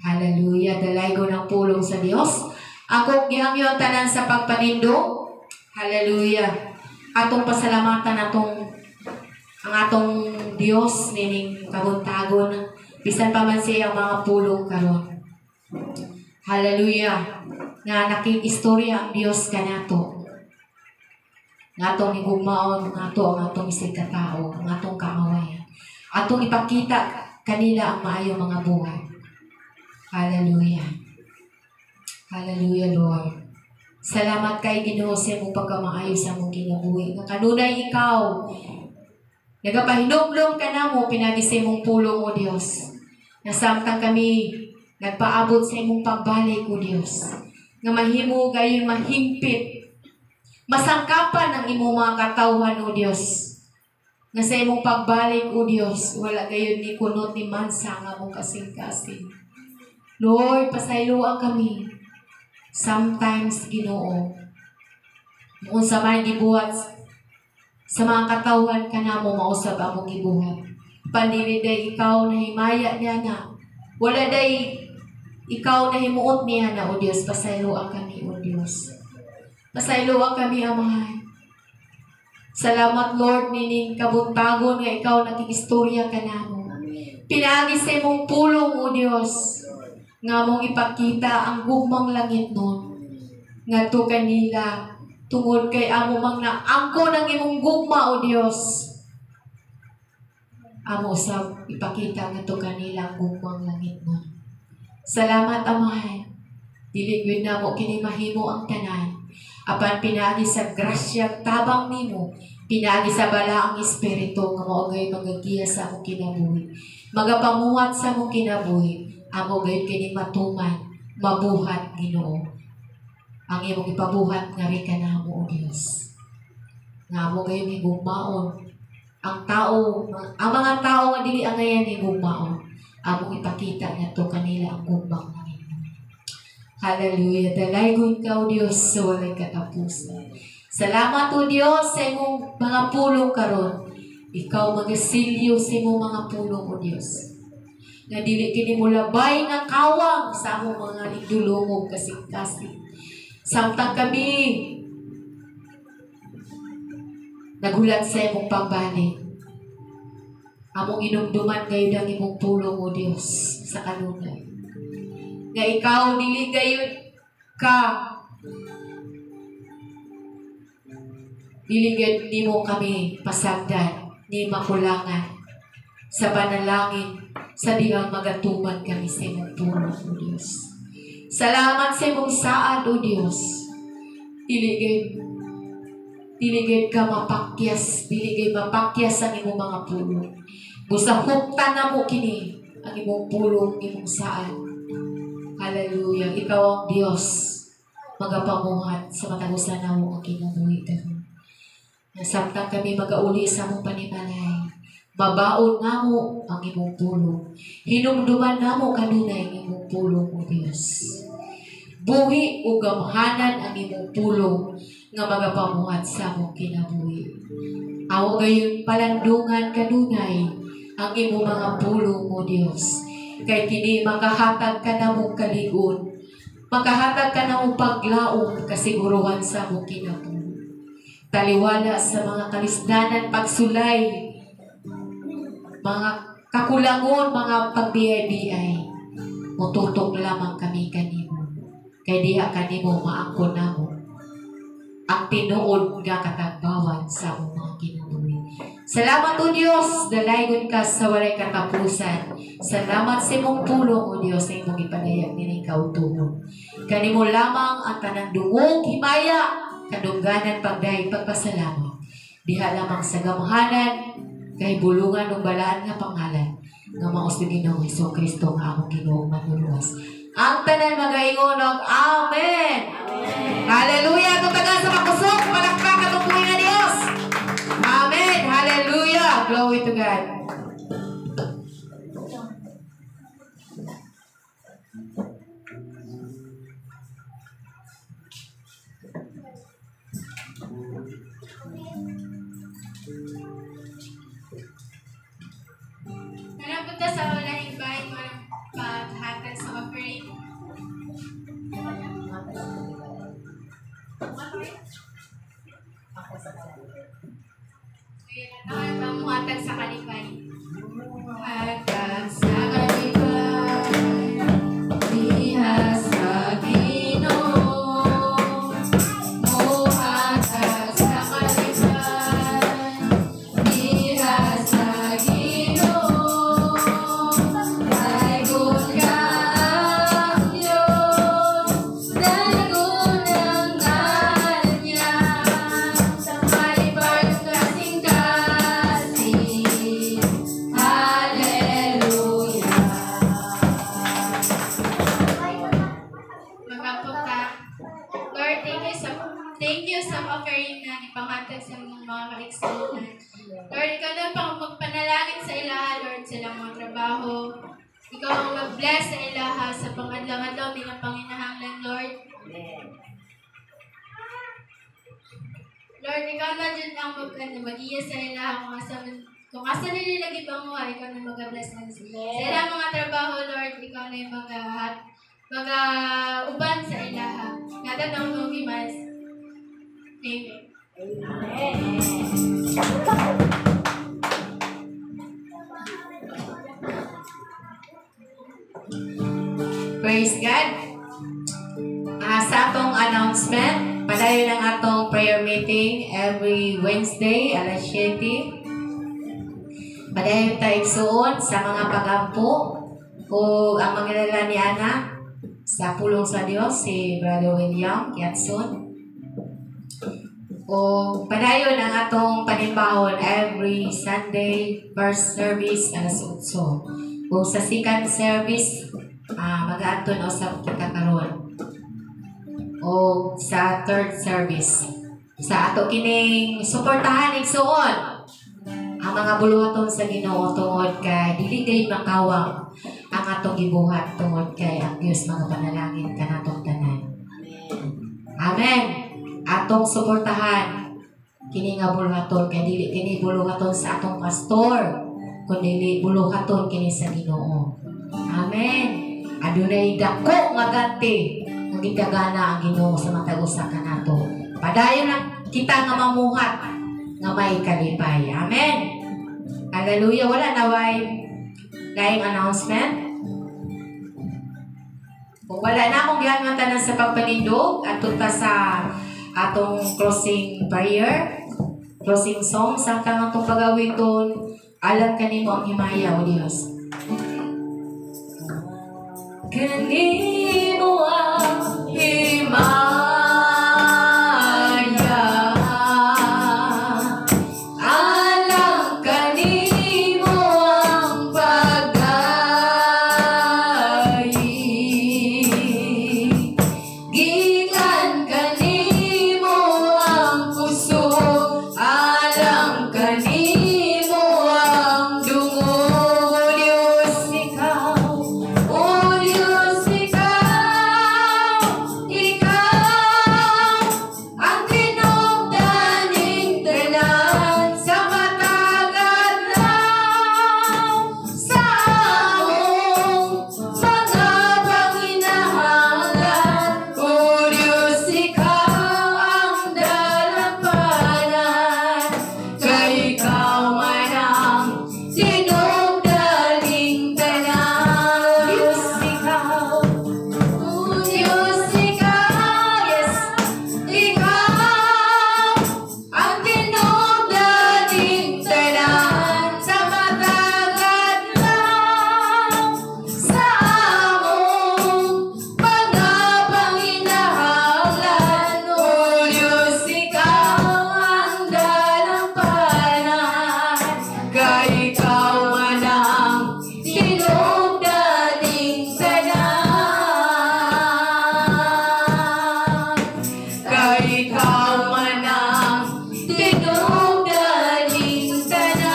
Hallelujah. Dalaygon ang pulong sa Dios. Akong gihangyo tanan sa pagpanindog. Hallelujah. Atong pasalamatan ang atong Dios nining kabuntagon, bisan pa man siya ang mga pulong karon. Hallelujah. Nga nakig-istorya ang Dios kanato. Nga atong higugmaon nga ang atong isig katao, ang atong kaaway. Atong ipakita kanila ang maayong mga buhat. Hallelujah. Hallelujah, Lord. Salamat kay Ginoo sa imong pagkamaayo sa among kinabuhi. Nga kanunay ikaw nagapahinumdom kanamo pinagi sa imong pulong, o Dios. Nga samtang kami nagpaabot sa imong pagbalik, o Dios. Nga mahimo gayon mahingpit, masangkapan ang imong mga katawhan, o Dios. Nga sa imong pagbalik, o Dios, wala gayon ni kunot ni mansa nga among kasing-kasing. Lord, pasayloa kami. Sometimes, Ginoo, unsa man gibuhat sa mga katawhan kanamo, mausab among gibuhat. Pandili day ikaw nahimaya niya na. Wala day ikaw nahimuot niya na, O Diyos. Pasayloa kami, O Diyos. Pasayloa kami, Amahan. Salamat, Lord, nining kabuntagon nga ikaw nakigistorya kanamo. Pinaagi sa imong pulong, O Diyos, nga mong ipakita ang gugmang langit nun ngadto kanila, tungod kay amo mang naangko ng imong gugma, O Dios. Amo usab ipakita ngadto kanila ang gugmang langit nun. Salamat, Amahan. Dili gyud namo kini mahimo ang tanan, apan pinaagi sa grasya, tabang nimo, pinaagi sa Balaang Espiritu nga mao gayud magagiya sa among kinabuhi, magapamuhat sa among kinabuhi, amo gayud kini matuman, mabuhat, Ginoo, ang imong ipabuhat nga rin kanamo, O Dios, nga amo gayud higugmaon ang tao, ang mga tao nga dili angayan higugmaon. Among ipakita ngadto kanila ang gugmang langit. Hallelujah. Dalaygon ka, O Dios, sa walay katapusan. Salamat, O Dios, sa imong mga pulong karon. Ikaw magasilyo sa imong mga pulong, O Dios, nga dili kini mulabay nga kawang sa among mga ligdulongog kasing-kasing. Samtang kami nagulat sa imong pagbalik, among inumduman gayud ang imong pulong, O Dios, sa kanunay. Nga ikaw dili gayud ka, dili gayud nimo kami pasagdan ni makulangan sa panalangin sa dihang magatuman kami sa imong pulong, O Dios. Salamat sa imong saad, O Dios. Dili gayud ka mapakyas, dili gayud mapakyas ang imong mga pulong. Busa huptan na mo kini ang imong pulong, imong saad. Hallelujah. Ikaw ang Dios magapamuhat sa matag usa namo ang kinabuhi karon. Samtang kami magauli sa among panimalay, mabaon namo ang imong pulong. Hinumduman namo kanunay ang imong pulong, O Dios. Buhi ug gamhanan ang imong pulong nga magapamuhat sa among kinabuhi. Awo gayon palandungan kanunay ang imong mga pulong, O Dios. Kay kini makahatag kanamong kaligon, makahatag kanamong paglaom, kasiguruhan sa among kinabuhi. Taliwala sa mga kalisdanan, pagsulay, mga kakulangon, mga pagbiyay-biyay, mututok lamang kami kanimo. Kay diha kanimo maangkon namo ang tinuod nga katagbawan sa among mga kinabuhi. Salamat, O Dios, dalaygon ka sa walay katapusan. Salamat sa imong pulong, O Dios, sa imong ipadayag nining kautuhon. Kanimo lamang ang tanang dungog, himaya, kadungganan, pagdayeg, pagpasalamat. Diha lamang sa gamhanan, kay bulungan ng balaan nga pangalan, nga mao sa Ginoong Hesus Kristo nga among Ginoong manluluwas. Ang tanan magaingon og Amen. Hallelujah! Tutagan sa makusog, palakpak atong buhi nga Dios. Amen. Hallelujah. Glory to God. Nanapunta sa ulahing bahay mo ang paghatag sa offering. Ayun, at ang muhatag sa kalipay. Hatag sa kalipay, diha sa Ginoo. Muhatag sa kalipay, diha sa Ginoo. Daygon ka ang Diyos, daygon ang ngalan niya. Malipay kasing-kasing, Hallelujah. Magampo ka. Lord, thank you sa offering na ipanghatag sa mga kaigsuonan. Lord, ikaw na pang magpanalangin sa ilaha, Lord, sa ilang mga trabaho. Ikaw ang mag-bless sa ilaha sa pangadlaw-adlaw nilang panginahanglan, Lord. Lord, ikaw na dyan ang mag-iya sa ilaha kung asa nila lagi panguha, ikaw na mag-bless sa ilang mga trabaho, Lord, ikaw na yung mag uban sa ilaha. Nada ang mas. Amen. Amen. Praise God. Sa atong announcement, padayon ang atong prayer meeting every Wednesday, alas 7. Padayon tayo igsuon sa mga pagampo o ang mga ni Ana sa pulong sa Dios, si Brother William Kiatson. O padayon ang atong panimbahon every Sunday, first service, alas 8. O sa second service, mag-aadto na usab kita karon. O sa third service. Sa ato kining suportahan igsuon ang mga buluhaton sa Ginoo tungod kay dili gay makawang ang atong gibuhat tungod kay ang Dios mga panalangin kanatong tanan. Amen. Atong suportahan kini nga buluhaton kay dili kini buluhaton sa atong pastor kundi buluhaton kini sa Ginoo. Amen. Adunay dako nga ganti ang gigagana ang Ginoo sa matag usa kanato. Padayon lang kita nga mamuhat nga may kalipay. Amen. Hallelujah. Wala na way laing announcement. Kung wala na akong gihan tanan sa pagpanindog, adto ta sa atong closing prayer, closing song, samtang atong pagawiton, alang kanimo ang himaya, O Dios. Kanimo ang himaya, alang kanimo ang paggayi, gikan kanimo ang kusog, alang kanimo ang dungog. O Diyos, ikaw, O Diyos, ikaw, ikaw ang tinugdaning tanan sa matag adlaw sa among mga panginahanglan. O Diyos, ikaw ang dalampanan, kay ikaw man ang tinugdaning tanan. O Diyos, ikaw, O Diyos, ikaw, yes, ikaw ang tinugdaning tanan sa matag adlaw sa among mga panginahanglan. O Diyos, ikaw ang dalampanan, kay ikaw man ang tinugdaning tanan. Kay ikaw man ang tinugdaning tanan.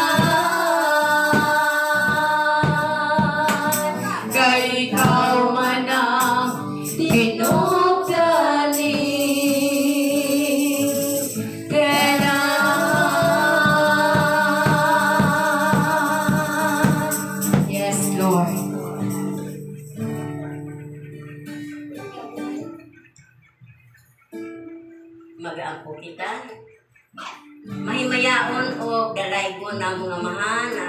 Kay ikaw man ang tinugdaning tanan. Yes, Lord. Magaampo kita. Mahimayaon o dalaygon na mga amahan na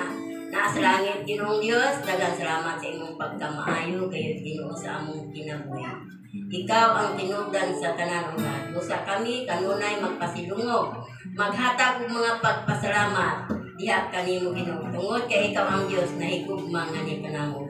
naa sa langit Ginoong Dios, daghang salamat sa imong pagkamaayo kayo Ginoo sa among kinabuhi. Ikaw ang tinubdan sa tanan ug Usa kami kanunay magpasilungog, maghatag og mga pagpasalamat diha kanimo Ginoo tungod kay ikaw ang Dios na higugma nga ni kanamo.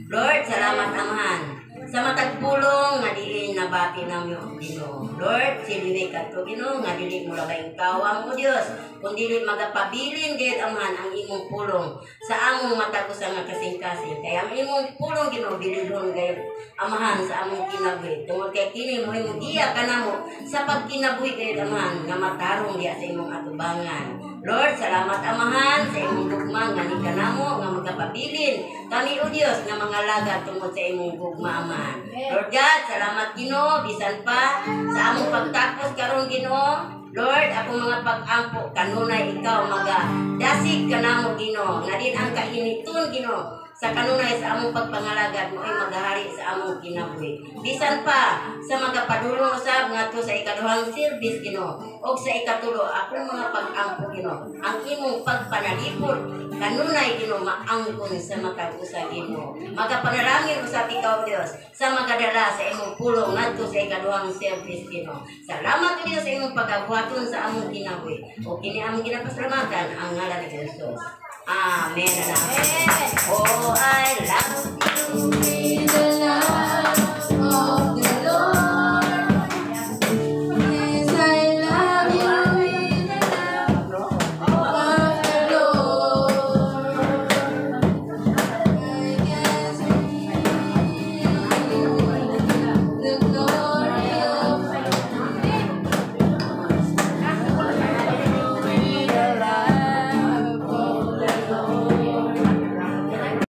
Lord, salamat Amahan sa matag pulong nga diin nabati namo Ginoo. Lord, silbi kadto Ginoo nga dili mo labayng kawang o Dios, kun dili magapabilin gayud Amahan ang imong pulong sa among matag usa nga kasing-kasing. Kay ang imong pulong Ginoo bililhon gayud Amahan sa among kinabuhi. Tungod kay kini mo imong giya kanamo sa pagkinabuhi gayud Amahan nga matarong diha sa imong atubangan. Lord, salamat, Amahan, sa imong gugma nga ni kanamo nga magapabilin kami, o Dios, nga mga lagad tungod sa imong gugma, Amahan. Lord God, salamat, Ginoo, bisan pa sa among pagtapos karon, Ginoo. Lord, akong mga pag-ampo kanunay ikaw maga dasig kanamo, Ginoo, nga din ang kainiton, Ginoo, sa kanunay sa among pagpangalagad mo ay maghahari sa among kinabuhi. Bisan pa sa magapadulong usab ngadto sa ikaduhang service, Ginoo, og sa ikatulo, akong mga pag-ampo, Ginoo, ang imong pagpanalipod kanunay, Ginoo, maangkon sa matag usa, Ginoo. Magapanalangin usab ikaw, Dios, sa magadala sa imong pulong ngadto sa ikaduhang service, Ginoo. Salamat, Dios, sa imong pagabuhaton sa among kinabuhi. O kini among ginapasalamatan ang ngalan ni Jesus. Amen. Amen. Oh, I love you. With the love